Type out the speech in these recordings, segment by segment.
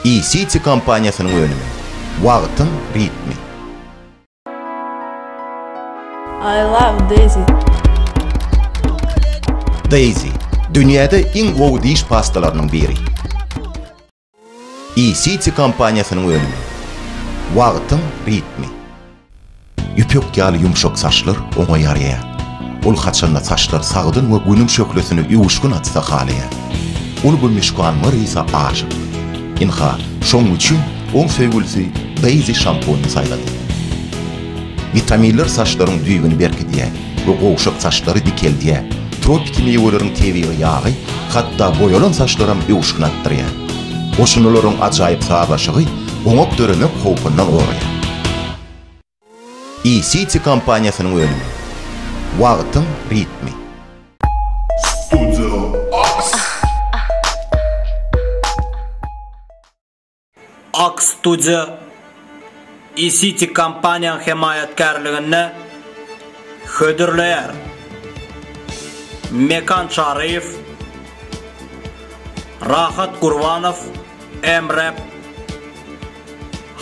E-City kompaniýasynyň önümi. Wagtyň ritmi. I love Daisy. Daisy, dünýäde iň gowy diş pastalarynyň biri. E-City kompaniýasynyň önümi. Wagtyň ritmi. Ýüpek ýaly ýumşak saçlar oňa ýaraýar. Ol haçanda saçlar sagdyn we günüň şöhlesine öwüşgin atsa halaýar. Ol bu müşkanwar ysa aşyk. Ynha, şoň üçin oň söýgülisi Daisy şampunyny saýlady. Witaminler saçlaryň düýbüni berkidýär we gowşak saçlary dikeldýär. Tropiki miweleriň tebigy ýagy hatda boýalan saçlaram öwüşgin atdyrýar. Goşundylaryň ajaýyp sazlaşygy goňak döremek howpundan goraýar. E-City kompaniýasynyň önümi. Wagtyň ritmi. Studio Aks. Ak Studio E-City kompaniýaň hemaýatkärliginde hödürleýär. Mekan Çaryýew, Rahat Gurbanow, M-Rap,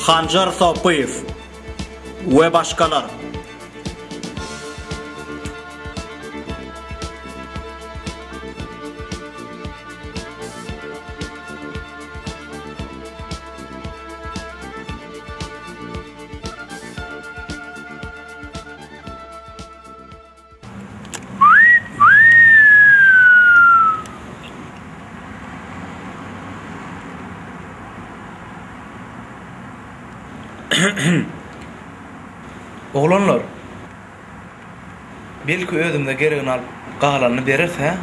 Hanjar Sopyýew we başgalar. Oglanlar, belki özümize geregini alyp, galanyny bereris, hä?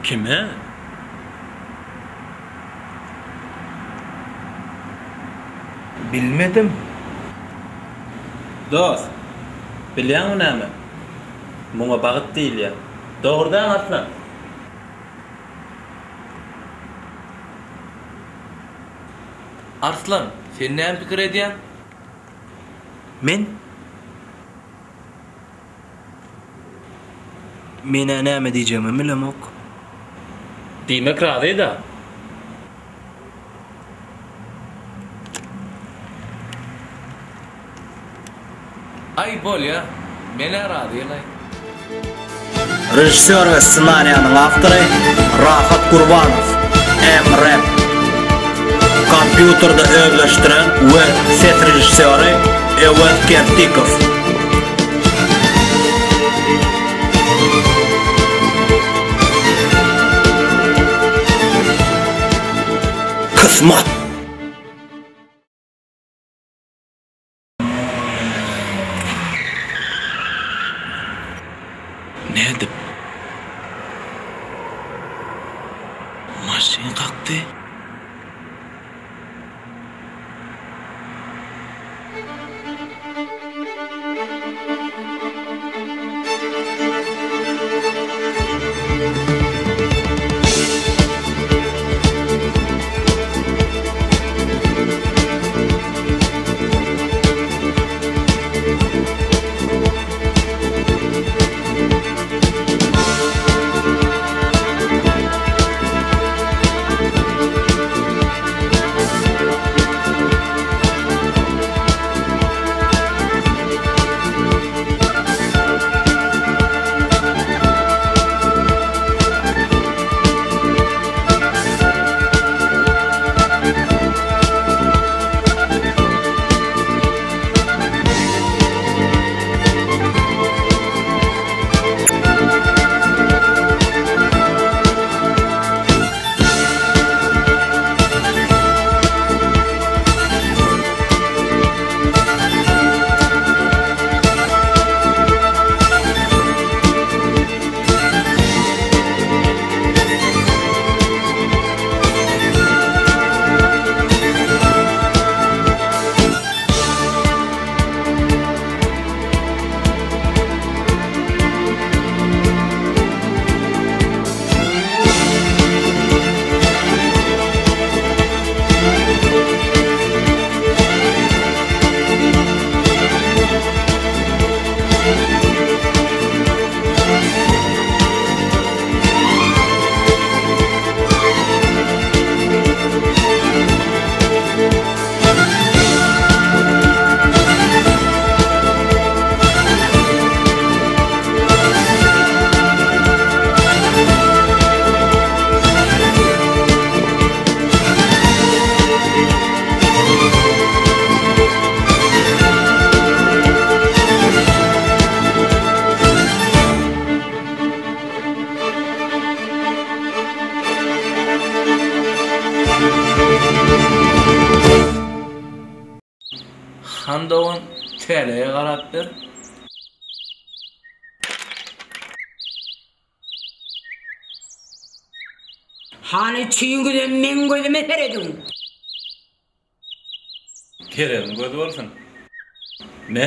Kime? Bilmedim. Dost, bilýäňmi näme? Muňa bagt diýilýär. Dogry dämi, Arslan? Arslan, sen näme pikir edýäň? Men? Men-ä näme diýjegimem bilemok. Diýmek razy-da? Aý bolýa, men-ä razy-laý. Režissýor we ssenariýanyň awtory Rahat Gurbanow, M-Rap. Kompýuterde özleşdiren we ses režissýory Öwez Kertikow. Kysmat. Nädip? Maşyn kakdy. Hany dogan, täleýe garap ber. Hany üçüňizem meň gözüme serediň. Geregiň gözi bolsun. Me.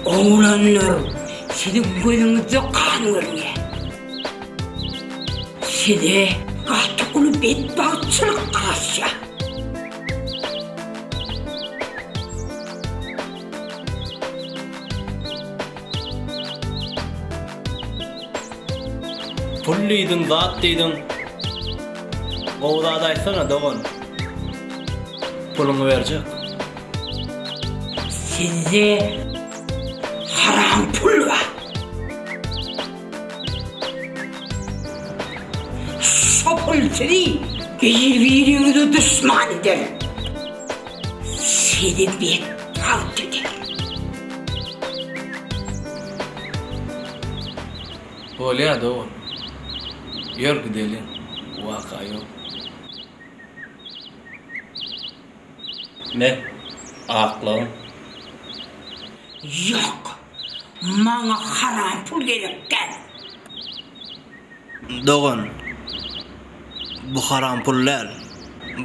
Oglanlar, siziň gözüňizde gan görünýär. Size gaty uly betbagtçylyk garaşýar. Pul diýdiň, zat diýdiň. Gowy zat aýtsana, dogan. Puluňy berjek. Sizde haram pul bar. Şo pul sizi bir-biriňize duşman eder. Sizi betbagt eder. Bolýa dogan. Ýör gideliň. Waka ýok. Me, aklagyň. Ýok. Maňa haram pul gerek däl. Dogan, bu haram pul däl,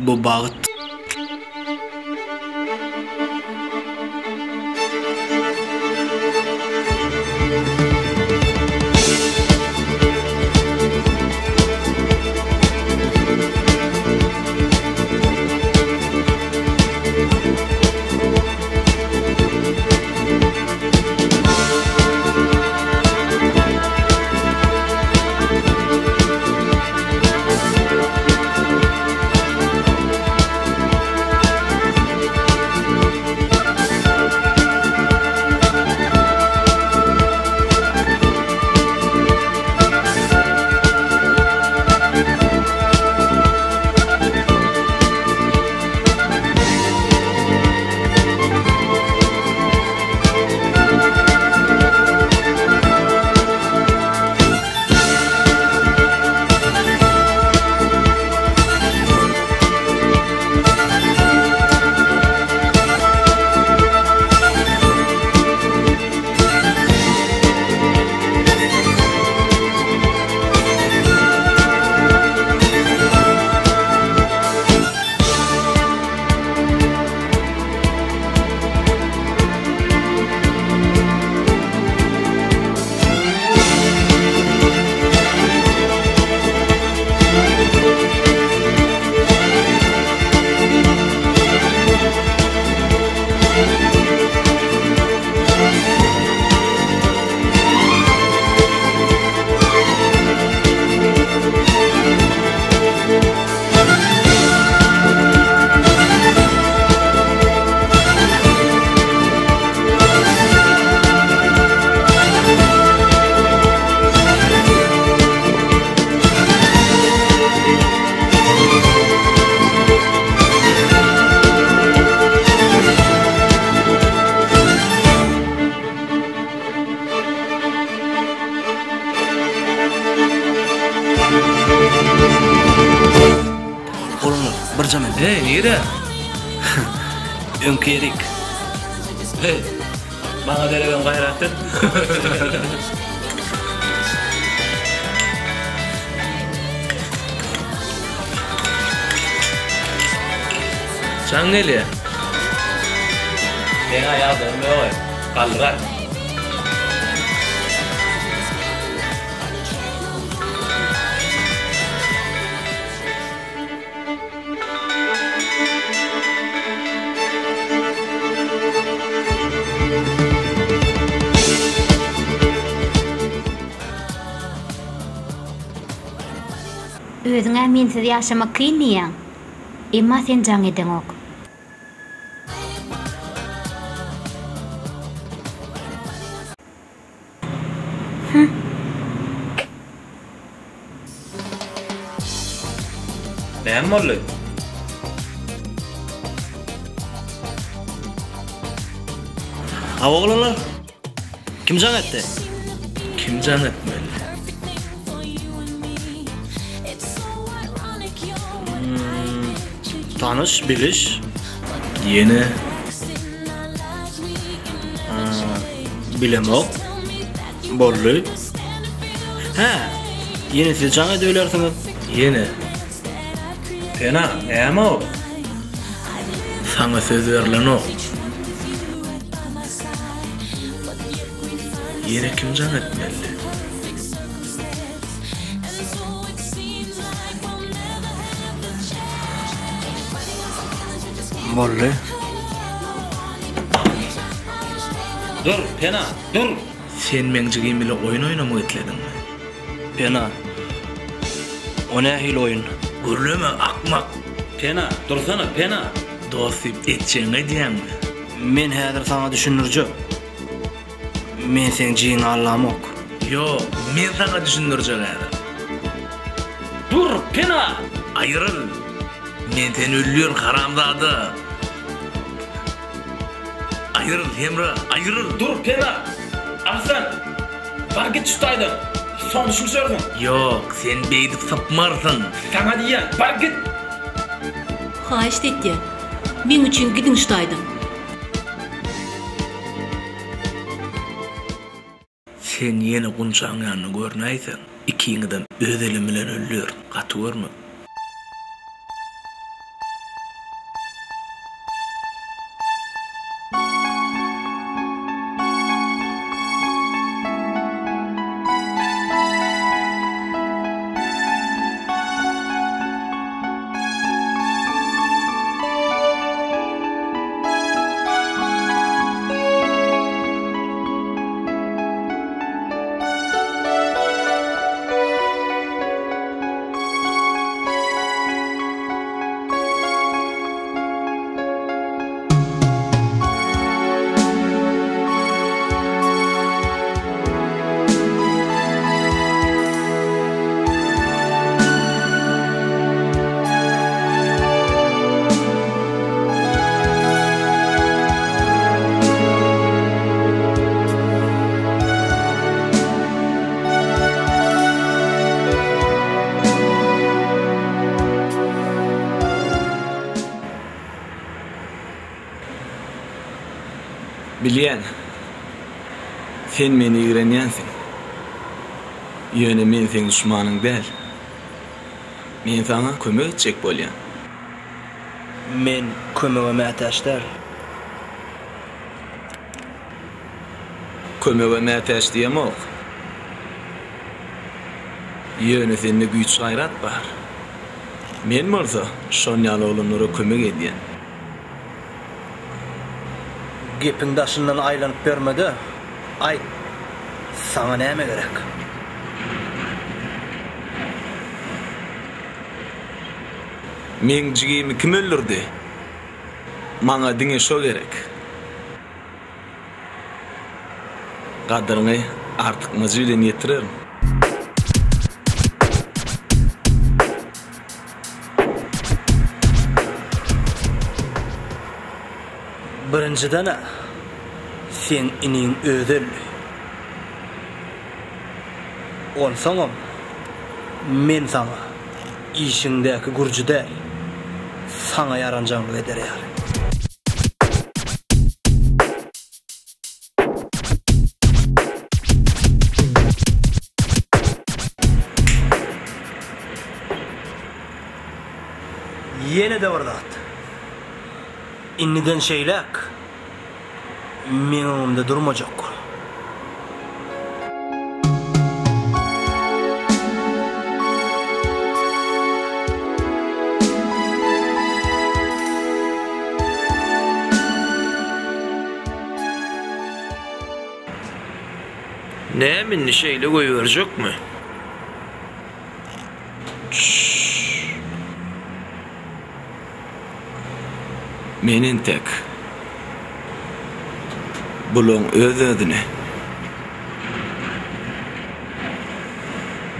bu bagt. Oglanlar, birje men. Hey, nirä? Öňki ýerik. Hey, maňa deregem gaýrat et. Jaň gelýär. Meň-ä ýagdaýym ýog-aý. Galdyraý. Özüň-ä mensiz ýaşamak kyn diýýäň. Emma sen jaň edeňok. Hü. Näme boldy? Hawa oglanlar. Kim jaň etdi? Kim jaň etmeli? Tanyş, biliş. Ýene? Bilemok. Boldy. Hä, ýene siz jaň edibilersiňiz. Ýene? Pena, näme ol? Saňa söz berlenok. Ýene kim jaň etmeli? Boldy. Dur, Pena, dur! Sen meň jigim bile oýun oýnamak islediňmi? Pena, o nähili oýun? Gürleme, akmak! Pena, dursana, Pena! Dost diýip etjegiňi edýäňmi? Men häzir saňa düşündirjek. Men seň jigiňi allamok. Ýok, men saňa düşündirjek häzir. Dur, Pena! Aýryl! Men seni öldürin, haramzada! Aýryl, Hemra, aýryl! Dur, Pena! Arslan! Bar git şu taýdan! Soň düşünişersiň! Ýok, sen beýdip sypmarsyň! Saňa diýýän, bar git! Haýyşt etýän, meň üçin gidiň şu taýdan! Sen ýene Gunçaň ýanynda görnäýseň, ikiňizem öz elim bilen öldürin, gaty görme. Bilýän, sen meni ýigrenýänsiň. Ýöne men seň duşmanyň däl. Men saňa kömek etjek bolýan. Men kömege mätäç däl. Kömege mätäç diýemok. Ýöne sende güýç-gaýrat bar. Men bolsa şon ýaly oglanlara kömek edýän. Gepiň daşyndan aýlanyp ýörme-de, aýt, saňa näme gerek? Meň jigimi kim öldürdi? Maňa diňe şo gerek. Gadyryňy artykmajy bilen ýetirerin. Birinjiden-ä, seň iniň özi öldi. Onsoňam, men saňa işiňdäki gürji däl, saňa ýaranjaňlyk eder ýaly. Ýene-de bir zat. Indiden şeýläk meň öňümde durmajak bol. Näme indi şeýle goýberjekmi? Çşş. Men entek bulaň öz-özüni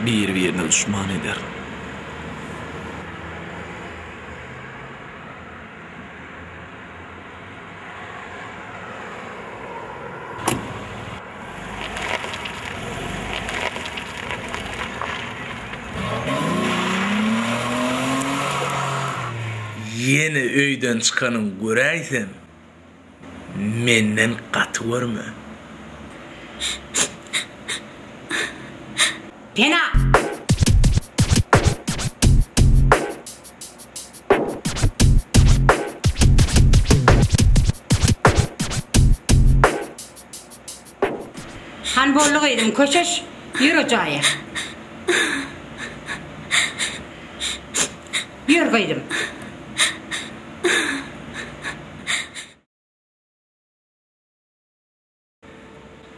bir-birine duşman eder. Ýene öýden çykanyňy göräýsem, menden gaty görme. Pena! Han boldy gyzym, köşeş, ýör o jaýa. Ýör gyzym.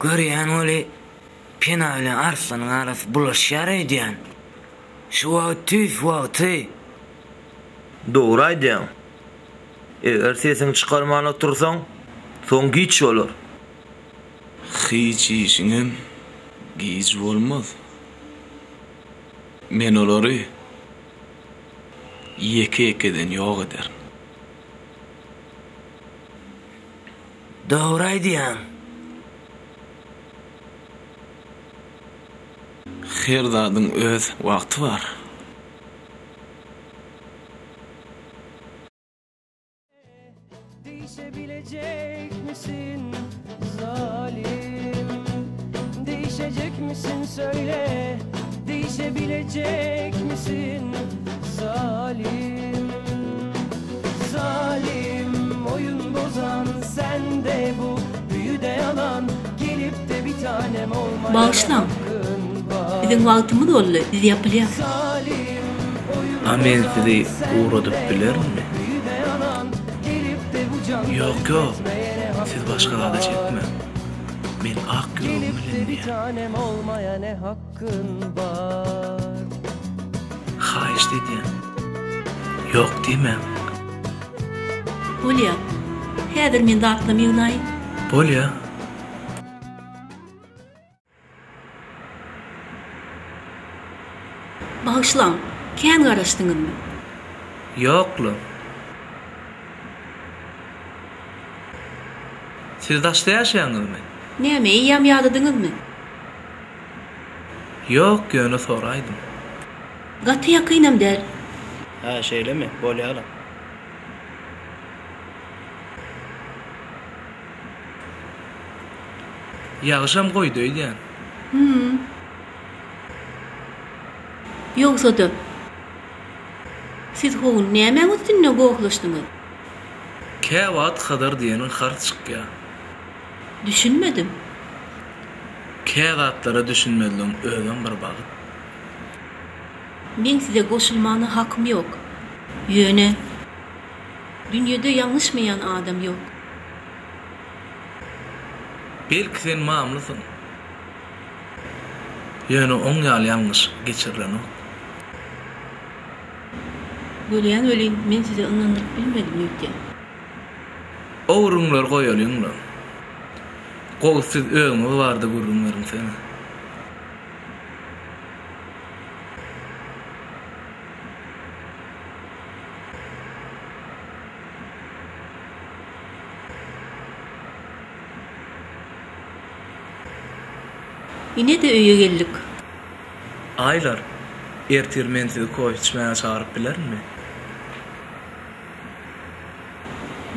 Görýän weli, Pena bilen Arslanyň arasy bulaşýar öýdýän. Şu wagt tüýs wagty. Dogry aýdýaň. Eger sesiňi çykarman otursaň, soň giç bolar. Hiç işiňem giç bolmaz. Men olary ýeke-ýekeden ýok ederin. Dogry aýdýaň. Her zadyň öz wagty bar. Bagyşlaň. Biziň wagtymyz boldy, biz ýapylýas. A men sizi ugradyp bilerinmi? Ýok, ýok, siz başga zada çekmäň. Men ak ýüregim bilen diýýän. Haýyşt edýän, ýok diýmäň. Bolýa. Häzir men zatlamy ýygnaýyn. Bolýa. Bagyşlaň, kän garaşdyňyzmy? Ýok-la. Siz daşda ýaşaýaňyzmy? Näme, eýýäm ýadadyňyzmy? Ýok, ýöne soraýdym. Gaty ýakynam däl. Hä, şeýlemi? Bolýa-la. Ýagyşam goýdy öýdýän. Hüm. Ýogsa-da, siz ho gün nämäň üstünde gohlaşdyňyz? Käwagt Hydyr diýeniň hars çykýar. Düşünmedim. Kä zatlara düşünmezligiň özem bir bagt. Meň size goşulmana hakym ýok. Ýöne, dünýede ýalňyşmaýan adam ýok. Belki sen mamlasyň. Ýöne oň ýaly ýalňyş geçirilenok. Görýän welin, men size ynandyryp bilmedim öýdýän. O gürrüňleri goýalyň-la. Gowusy siz özüňiz barada gürrüň beriňsene. Ine-de öýe geldik. Aýlar, ertir men sizi kofe içmäge çagyryp bilerinmi?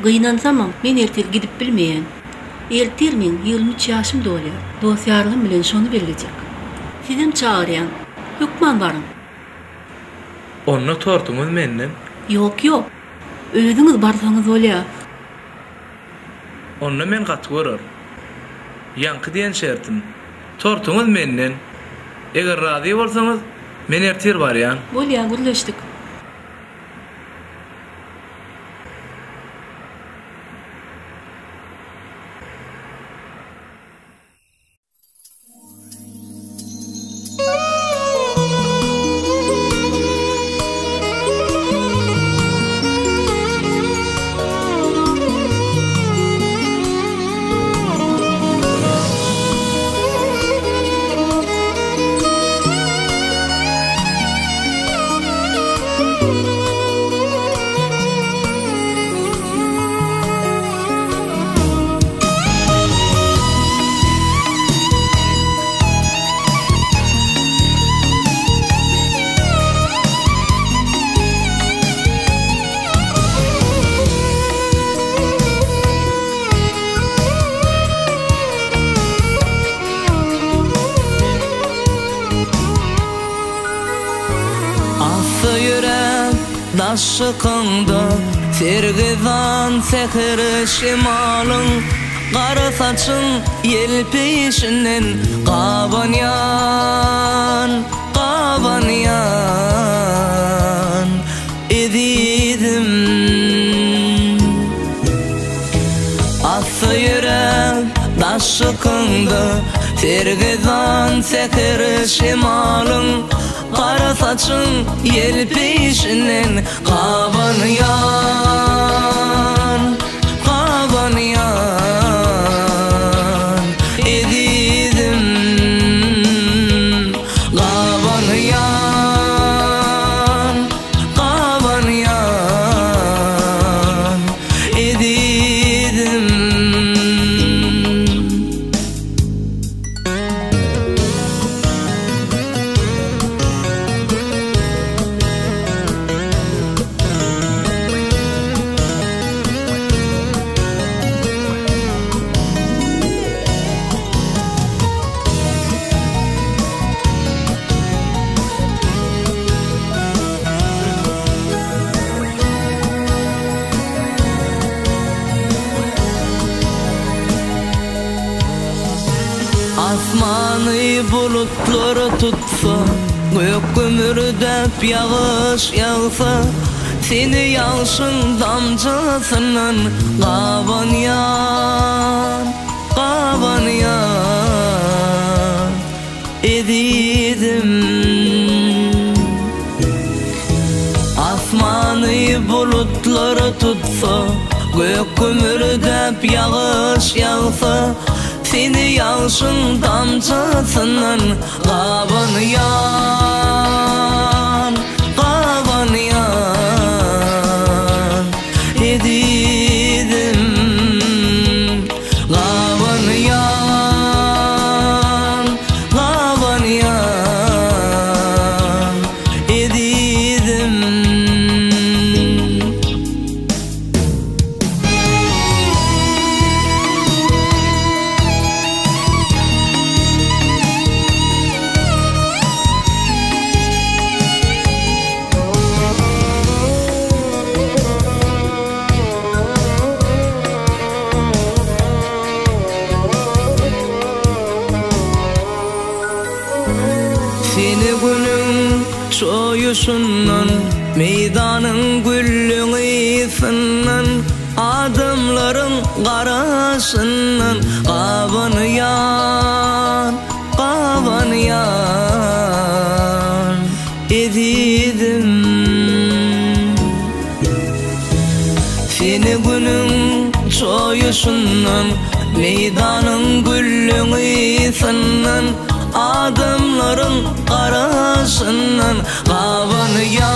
Gynansamam, men ertir gidip bilmeýän. Ertir meň 23 ýaşym dolýar. Dost-ýarlarym bilen şony bellejek. Sizem çagyrýan. Hökman baryň. Onda tortuňyz menden. Ýok, ýok. Özüňiz barsaňyz bolýar. Onda men gaty görerin. Ýaňky diýen şertim. Tortuňyz menden. Eger razy bolsaňyz, men ertir barýan. Bolýar, gürleşdik. daş çykaňda, Sergezdan säher şemalyň Gara saçyň ýelpeýşinden gabanýan, gabanýan, Ezizim. Assa ýöräp daş çykaňda, Sergezdan säher şemalyň Gara saçyň ýelpeýşinden gabanýan, gabanýan, Ezizim, gabanýan, gabanýan, Ezizim. Asmany bulutlar tutsa, Gök gümmürdäp ýagyş ýagsa, Seni ýagşyň damjasyndan gabanýan, gabanýan, Ezizim. Asmany bulutlar tutsa, Gök gümmürdäp ýagyş ýagsa, Seni ýagşyň damjasyndan gabanýan, gabanýan, Ezizim, gabanýan, gabanýan, Ezizim. Seni günüň çoýuşyndan, meýdanyň güllüň ysyndan, adamlaryň garaşyndan gabanýan, gabanýan, ezizim. Seni günüň çoýuşyndan, meýdanyň güllüň ysyndan, adamlaryň garaşyndan gabanýan,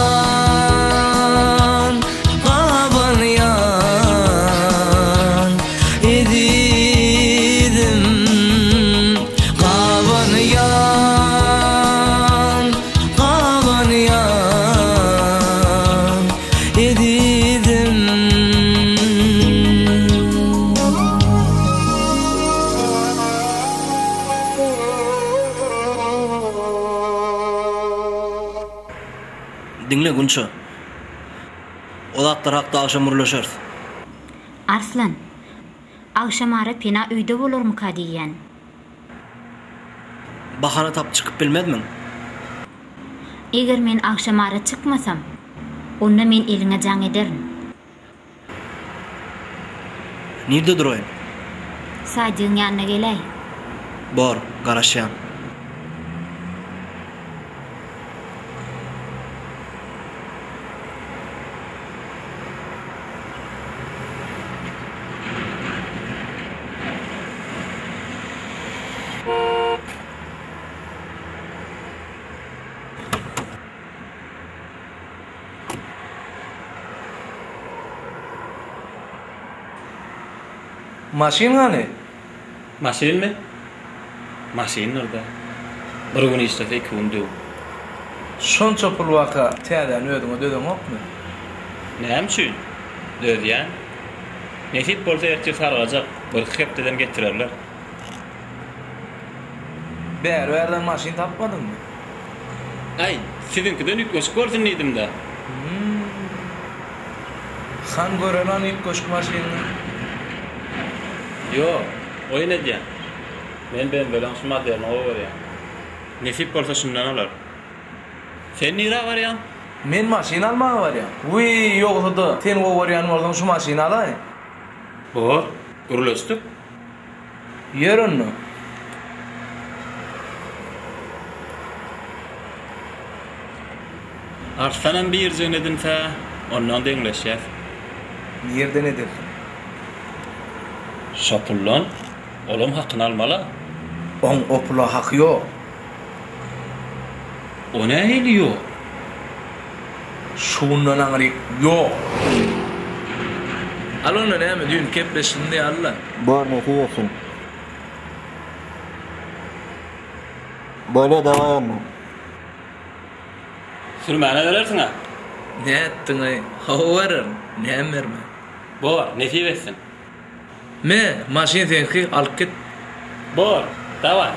gabanýan, ezizim, gabanýan, gabanýan, ezizim. Diňle, Gunça. O zatlar hakda agşam gürleşeris. Arslan, agşamara Pena öýde bolarmyka diýýän. Bahana tapyp çykyp bilmezmiň? Eger men agşamara çykmasam, onda men eliňe jaň ederin. Nirde duraýyn? Sadigiň ýanyna geläý. Bor, garaşýan. Maşyn hany? Maşynmy? Maşyndyr-da. Bir gün işlese iki gün döw. Şonça pul barka täzäni özüňe dözeňokmy? Näme üçin? Dözýän. Nesip bolsa ertir sargajak, birki hepdeden getirerler. Bäri-bärden maşyn tapmadyňmy? Aý, siziňkiden üýtgeşik bolsun diýdim-dä. Hum. Han göreli ony üýtgeşik maşynyňy. Ýok, oýun edýän. Men BMW-leň şu modelini gowy görýän. Nesip bolsa şundan alar. Sen nirä barýaň? Men maşyn almaga barýan. Wiý, ýogsa-da, sen gowy görýän bolsaň şu maşyny alaý. Bor, gürleşdik. Ýör onda. Arslanam birjigini edinse, ondan deňleşýäs. Nirden edersiň? Şo puldan. Olam hakyny almal-a. Oň o pula haky ýok. O nähili ýok? Şundan aňryk ýok. Al onda näme düýn kepleşilindi al-la. Bor nesip etsin. Bolýa dawaý onda. Sürmäne berersiň-ä? Nätdiň-aý? Hawa bererin. Näme bermän? Bor, nesip etsin. Me, maşyn seňki, alyp git. Bor, dawaý.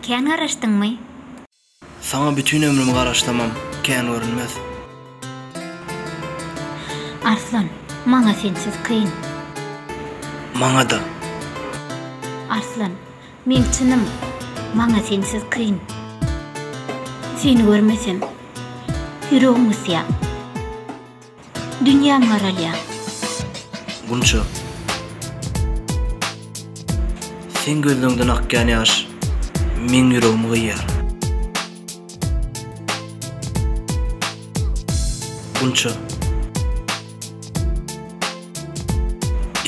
Kän garaşdyňmy? Saňa bütin ömrümi garaşsamam, kän görünmez. Arslan, maňa sensiz kyn. Maňa-da. Arslan, meň çynym, maňa sensiz kyn. Seni görmesem, ýüregim gysýar. Dünýäm garalýar. Gunça. Seň gözleňden akýan ýaş meň ýüregimi gyýýar. Gunça.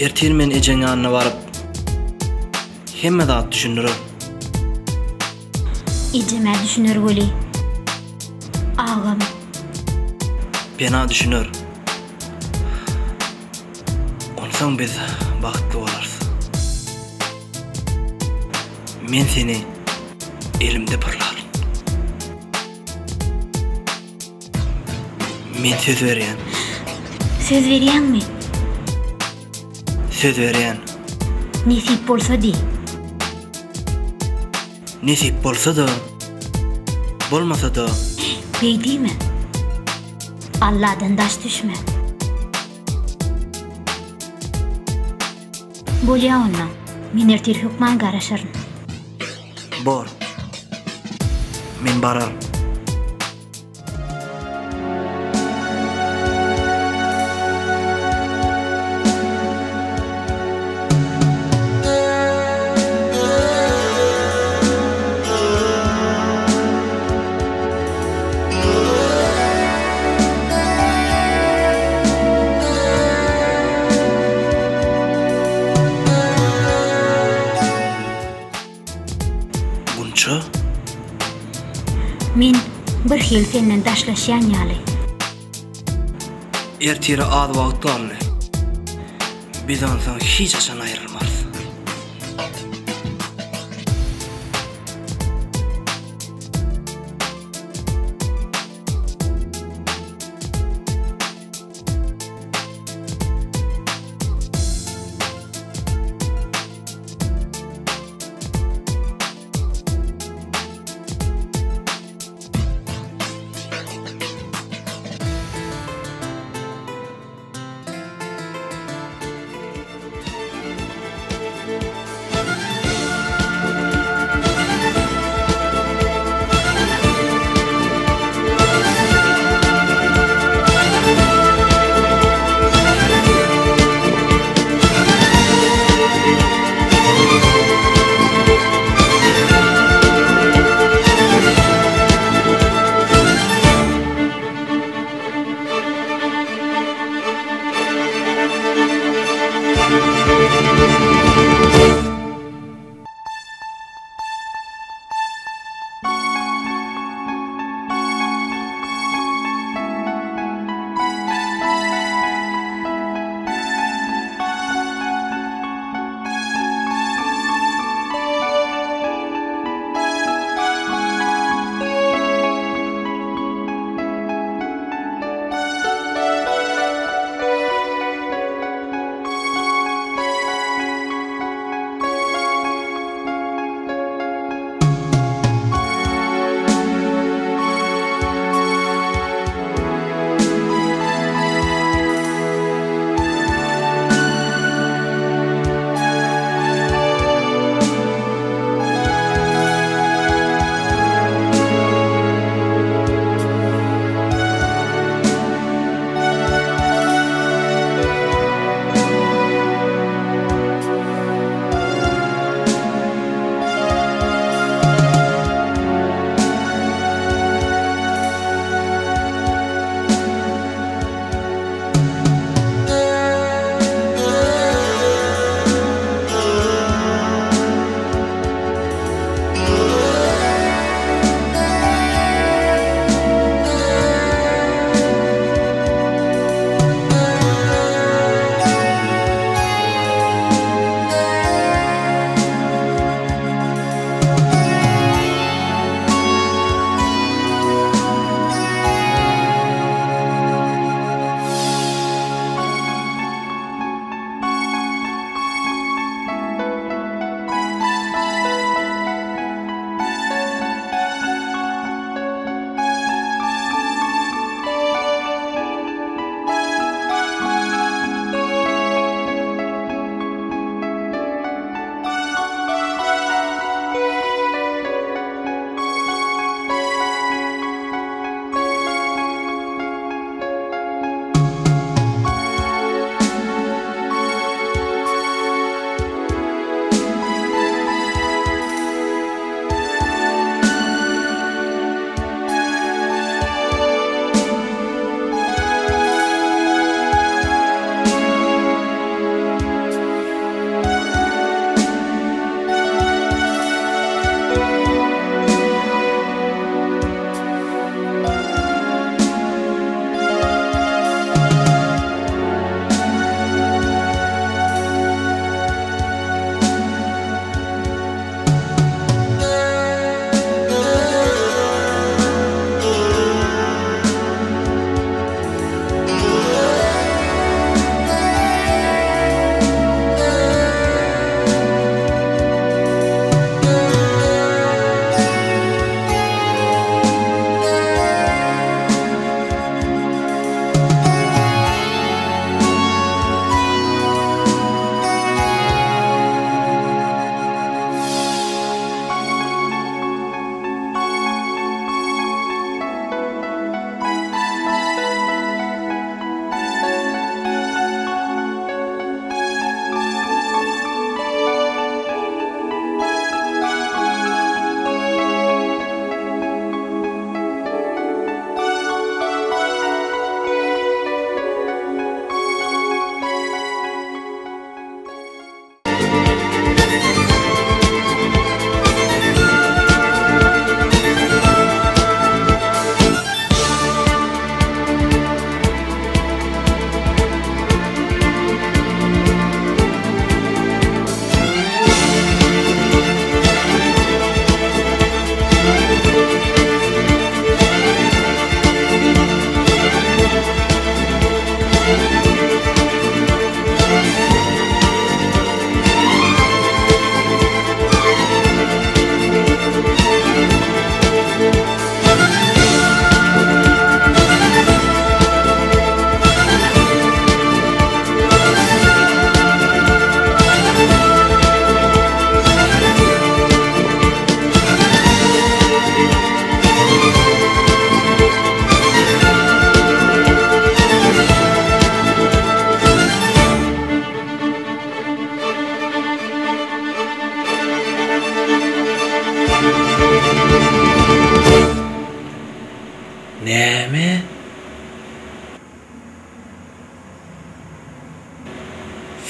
Ertir men ejeň ýanyna baryp, hemme zady düşündirerin. Ejem-ä düşüner weli, agam. Pena düşüner. Onsoň biz bagtly bolarys. Men seni elimde pyrlaryn. Men söz berýän. Söz berýäňmi? Söz berýän. Nesip bolsa diý. Nesip bolsa-da, bolmasa-da. Beý diýme. Alladan daş düşme. Bolýa onda. Men ertir hökman garaşaryn. Bor. Men bararyn. Gunça? Men birhili senden daşlaşýan ýaly. Ertire az wagt galdy. Biz onsoň hiç haçan aýrylmarys.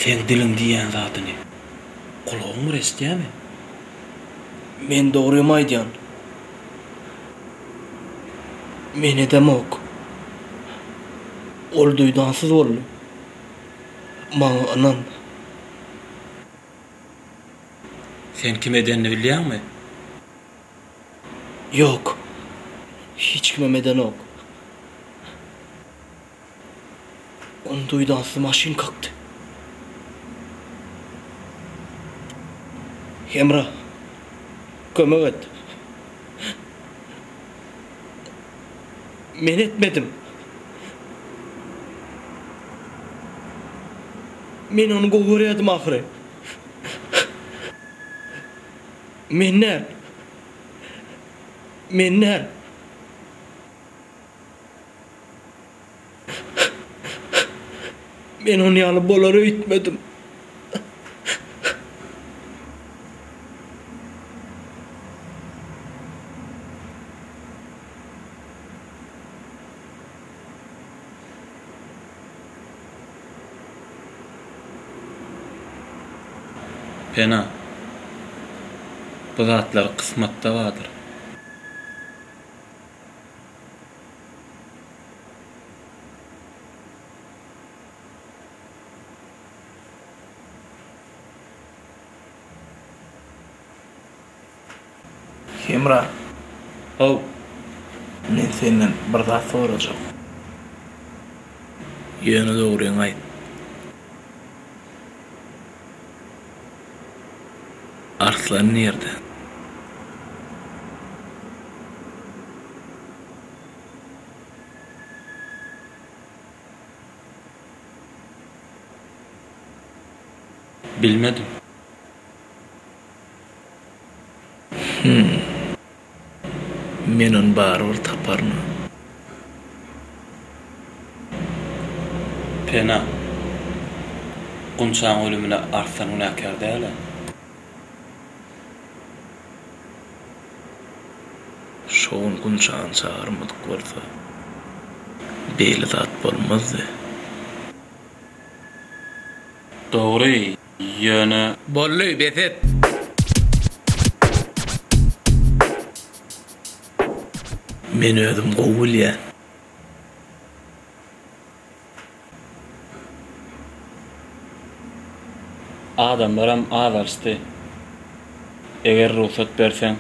Seň diliň diýýän zadyny gulagyň bir eşidýämi? Men dogrymy aýdýan. Men edemok. Ol duýdansyz boldy. Maňa ynan. Sen kim edenini bilýäňmi? Ýok. Hiç kimem edenok. Ony duýdansyz maşyn kakdy. Hemra, kömek et. Men etmedim. Men ony gowy görýärdim ahyry. Men däl. Men däl. Men ony ýaly bolar öýtmedim. Pena, bu zatlar kysmatda bardyr. Hemra. How. Men senden bir zat sorajak. Ýöne dogryňy aýt. Arslan nirde? Bilmedim. Hüm. Men ony barybir taparyn. Pena. Gunçaň ölümine Arslan günäkär däl-ä. Şo gün Gunçany çagyrmadyk bolsa, beýle zat bolmazdy. Dogry, ýöne. Boldy, bes et! Men özüm gowy bilýän. Adamlaram azalyşdy. Eger rugsat berseň.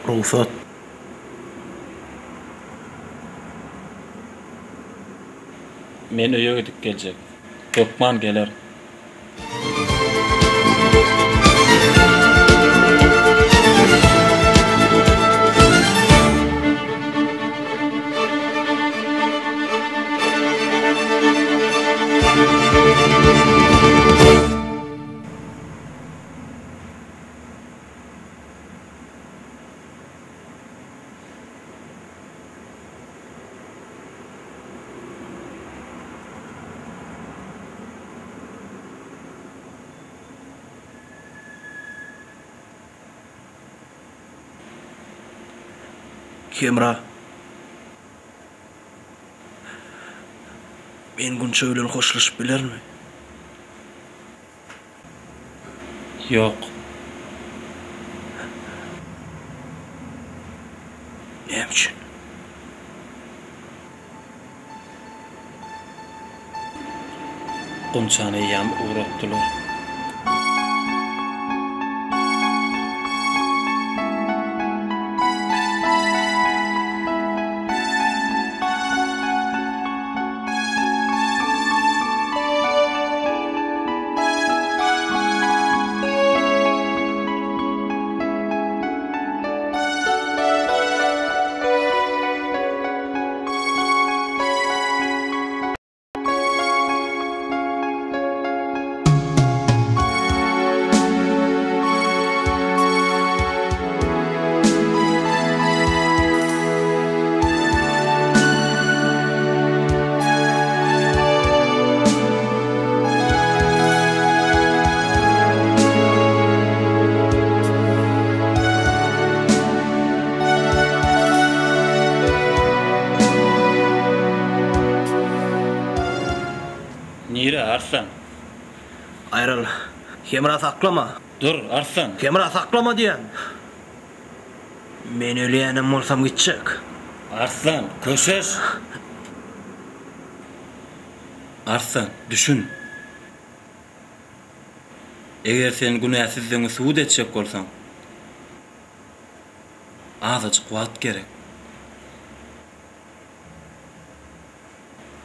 Rugsat. Men öýe gidip geljek. Hökman gelerin. Hemra. Men Gunça bilen hoşlaşyp bilermi? Ýok. Näme üçin? Gunçany eýýäm ugratdylar. Arslan. Aýryl. Hemra saklama. Dur, Arslan. Hemra saklama diýýän. Men ölýänem bolsam gitjek. Arslan, köşeş. Arslan, düşün. Eger sen günäsizdigiňi subut etjek bolsaň, azajyk wagt gerek.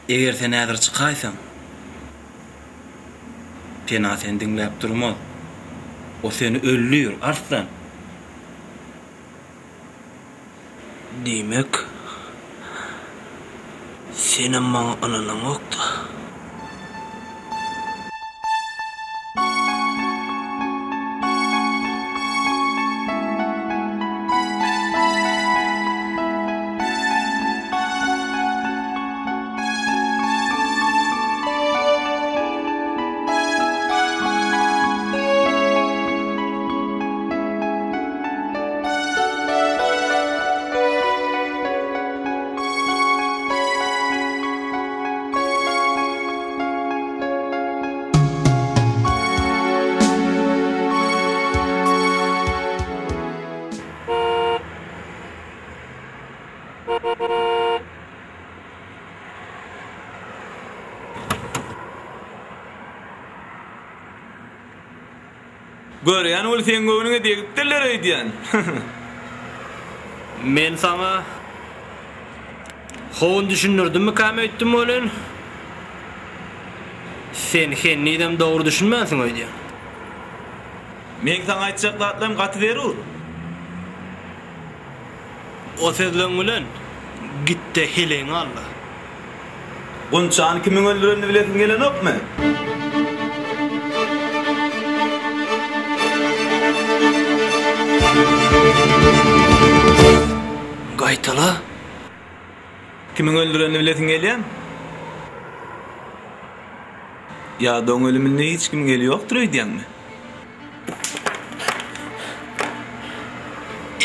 Eger sen häzir çykaýsaň, Pena seni diňläp durmaz. O seni öldür, Arslan! Diýmek, senem maňa ynanaňok-da? Görýän weli seň göwnüňe degipdirler öýdýän. Men saňa howun düşündirdimmikam öýtdüm welin, sen henizem dogry düşünmänsiň öýdýän. Meň saňa aýtjak zatlarym gaty zerur. O sözleň bilen git-de heleýiňi al-da. Gunçany kimiň öldürenini bilesiň gelenokmy? Gaýtala. Kimiň öldürenini bilesiň gelýämi? Ýa-da oň ölüminde hiç kimiň eli ýokdur öýdýäňmi?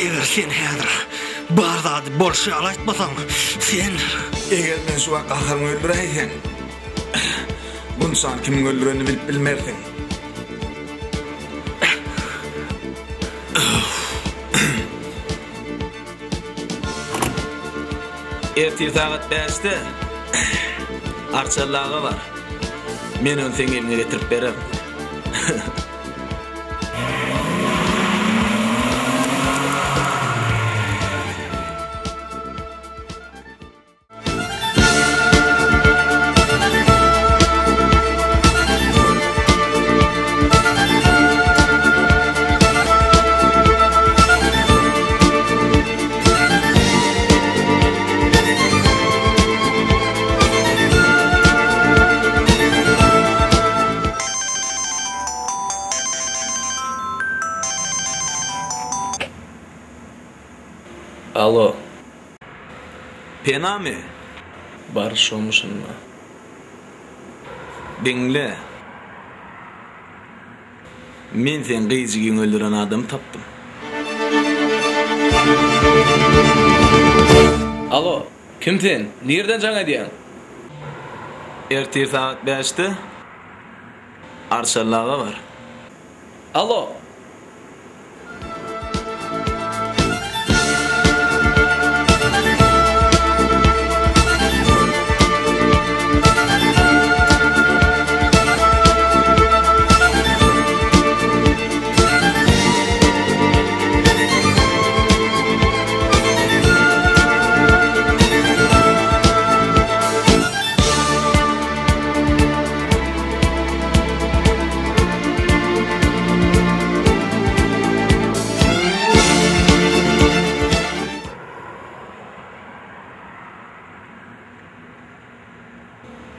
Eger sen häzir bar zady bolşy ýaly aýtmasaň, sen. Eger men şu wagt gaharyňy öldüräýsem, Gunçany kimiň öldürenini bilip bilmersiň. Ertir sagat bäşde Arçallaga bar. Men ony seň eliňe getirip bererin. Alo. Penamy? Bar şomy şunda. Diňle. Men seň gyzjygyňy öldüren adamy tapdym. Alo, kim sen? Nirden jaň edýäň? Ertir sagat bäşde Arçallaga bar. Alo!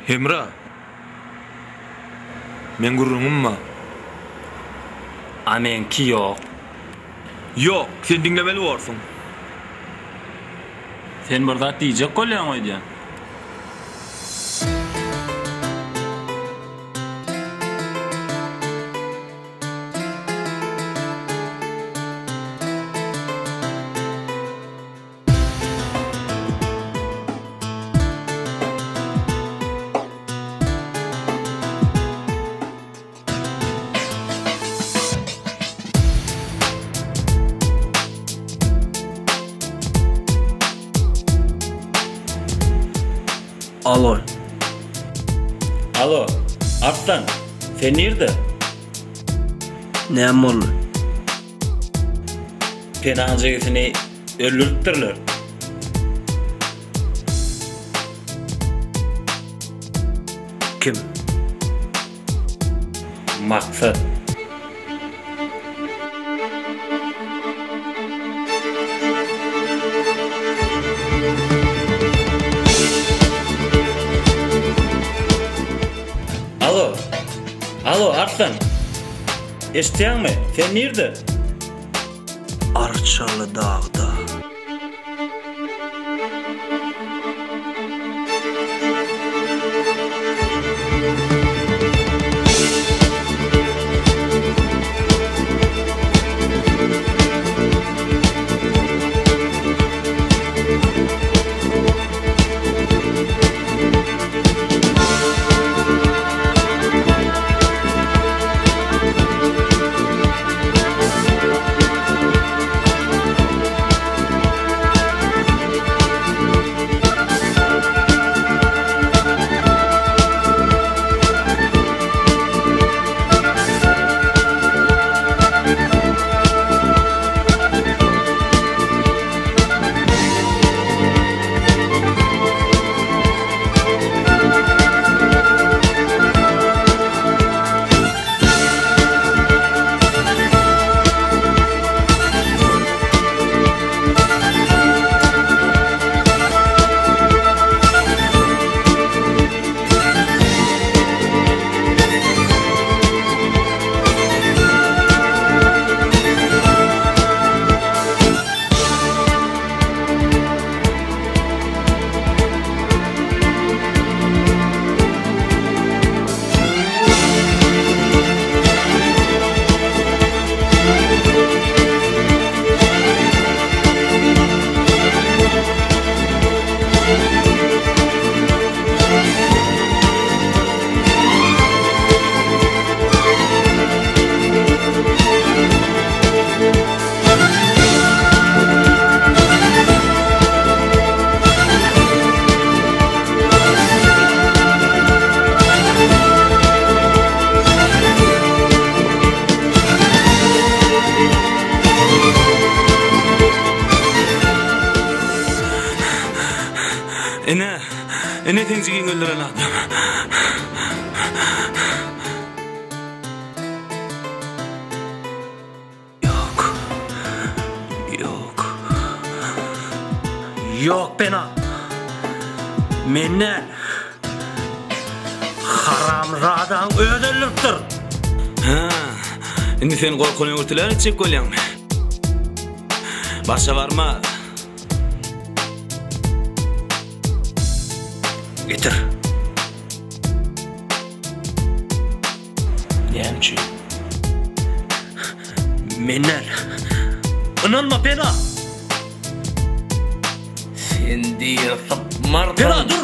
Hemra. Meň gürrüňim bar. A meňki ýok. Ýok, sen diňlemeli borsuň. Sen bir zat diýjek bolýaň öýdýän. Alo. Alo, Arslan, sen nirde? Näme boldy? Penaň jigisini öldüripdirler. Kim? Maksat. Alo. Alo, Arslan. Eşitýäňmi? Sen nirde? Arçaly dagda. Ine, ine seň jigiňi öldüren adam. Ýok. Ýok. Ýok Pena. Men däl. Haramzadaň özi öldüripdir. Hä, indi sen gorkany öňürtiler etjek bolýaňmy? Başa barmaz. Getir. Näme üçin? Men däl. Ynanma Pena! Sen diri sypmarsyň. Pena dur!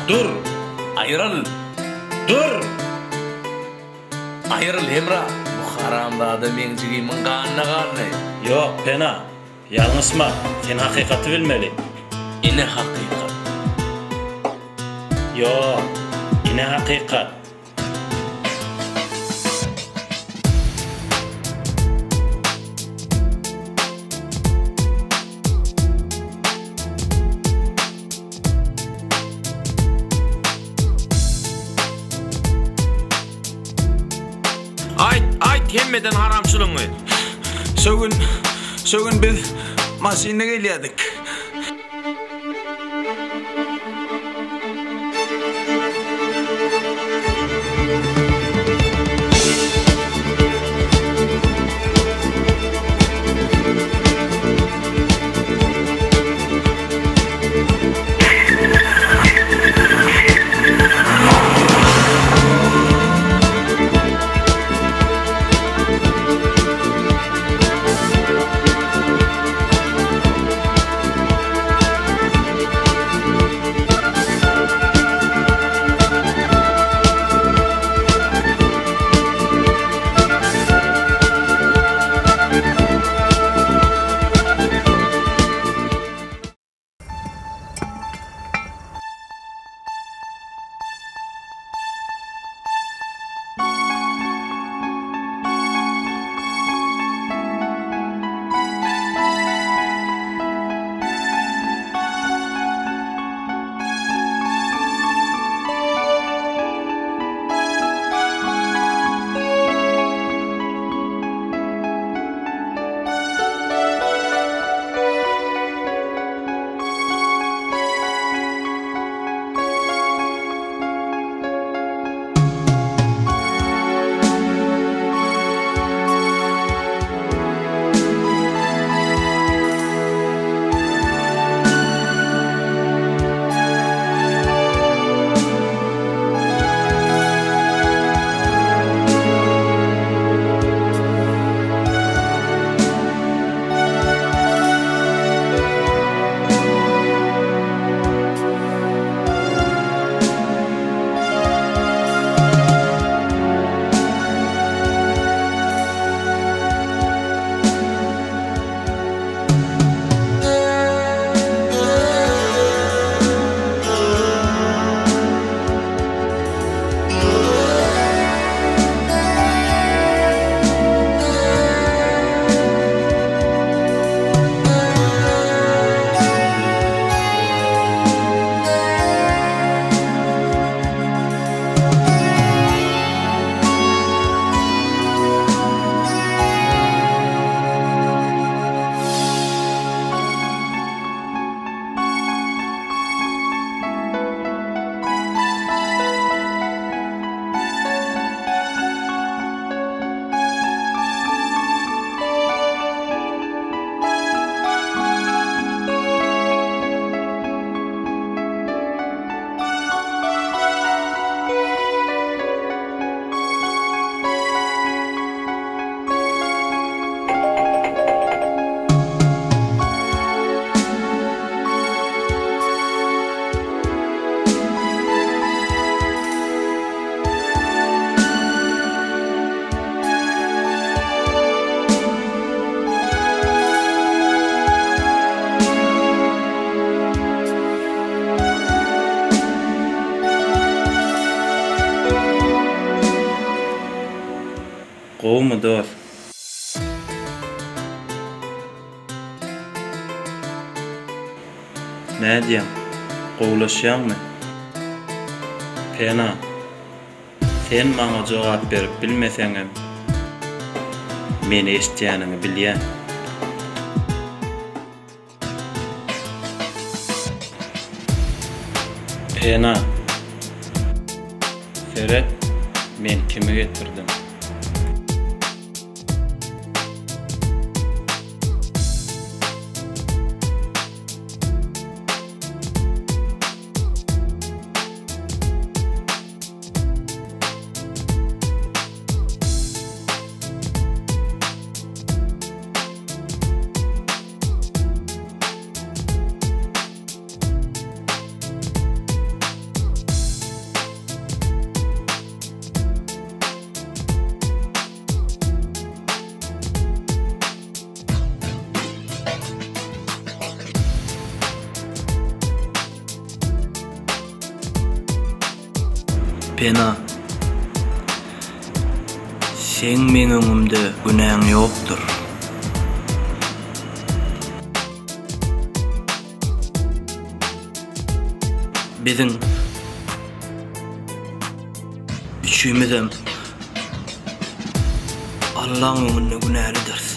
Dur! Aýryl! Dur! Aýryl, Hemra! Bu haramzada meň jigimiň ganyna galdy. Ýok, Pena! Ýalňyşma, sen hakykaty bilmeli. Ine hakykat. Ýok, ine hakykat. Aýt, aýt hemmeden haramçylygyňy. Şo gün, şo gün biz maşynda gelýärdik. Gowumy dost? Nädýäň? Gowulaşýaňmy? Pena, sen maňa jogap berip bilmeseňem, meni eşidýäniňi bilýän. Pena, seret, men kimi getirdim. Pena, seň meň öňümde günäň ýokdur. Biziň üçimizem Allaň öňünde günälidiris.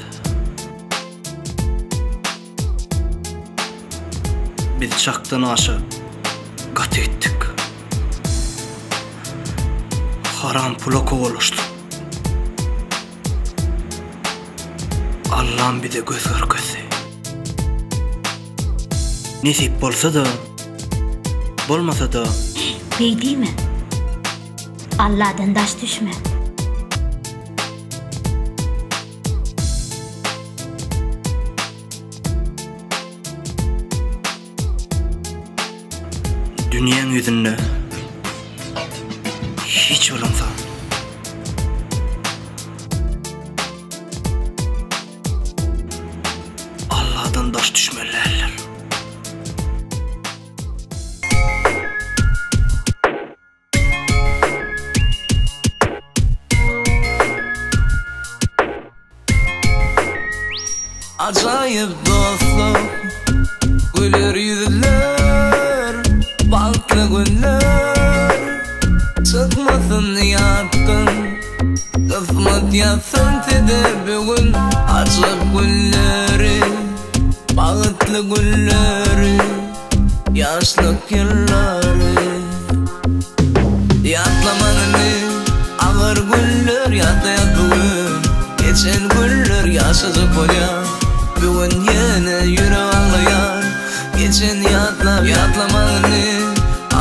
Biz çakdan aşa gaty gitdik. Haram pula kowalaşdyk. Allam bize göz görkezdi. Nesip bolsa-da, bolmasa-da. Beý diýme. Alladan daş düşme. Dünýäň ýüzünde hiç bir ynsan. Allahdan daş düşmeli däldir. Ajaýyp dostluk, güler ýüzler, bagtly günler Çykmasyn ýatdan, kysmat ýazsyn size bu gün Ajap günleri, bagtly günleri Ýaşlyk ýyllary Ýatlaman indi agyr günler Ýatlaýas bu gün Geçen günler ýaşajak bolýan Bu gün ýene ýürek aglaýar Geçen ýatlap ýatlaman indi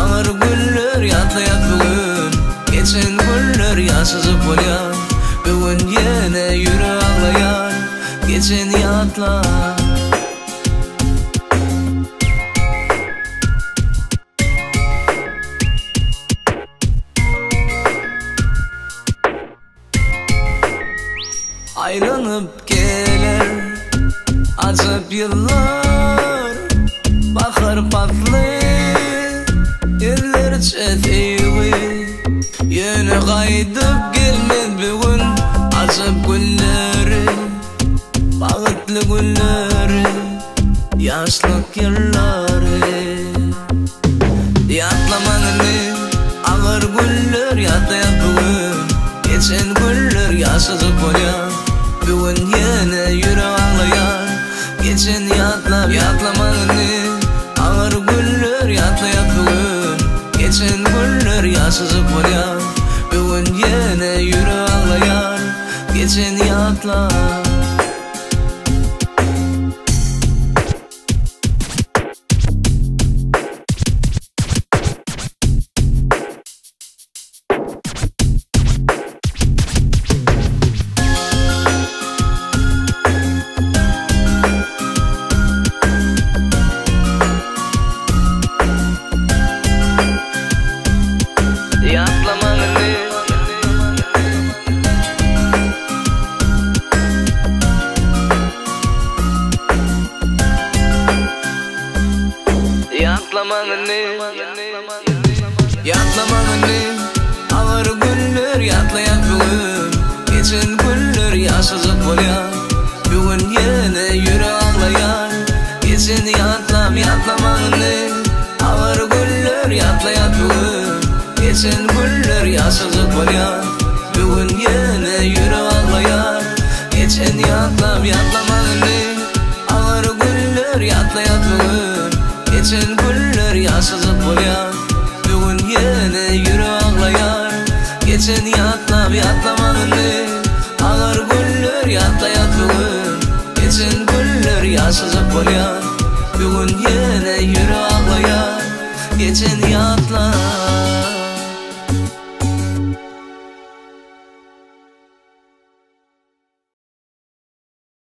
agyr günler Ýatlaýas bu gün Geçen günler ýaşajak bolýan Bu gün ýene ýürek aglaýar Geçen ýatlap. Aýlanyp geler ajap ýyllar, Bahar pasly, ýüzlerçe söýgi. Ýöne gaýdyp gelmez bu gün ajap günleri. Bagtly günleri, ýaşlyk ýyllary Ýatlaman indi agyr günler ýatlaýas bu gün Geçen günler ýaşajak bolýan Bu gün ýene ýürek aglaýar Geçen ýatlap ýatlaman indi agyr günler ýatlaýas bu gün Geçen günler ýaşajak bolýan Bu gün ýene ýürek aglaýar Geçen ýatlap. Ýatlamaň indi. Ýatlamaň indi. Ýatlamaň indi. Agyr günler ýatlaýas bu gün. Geçen günler ýaşajak bolýan. Bu gün ýene ýürek aglaýar. Geçeni ýatlap ýatlamaň indi. Agyr günler ýatlaýas bu gün. Geçen günler ýaşajak bolýan. Bu gün ýene ýürek aglaýar. Geçen ýatlap ýatlamaň indi. Agyr günler ýatlaýas bu gün. Geçen günler ýaşajak bolýan. Bu gün ýene ýürek aglaýar. Geçen ýatlap ýatlamaň indi. Agyr günler ýatlaýas bu gün. Geçen günler ýaşajak bolýan. Bu gün ýene ýürek aglaýar. Geçen ýatlap.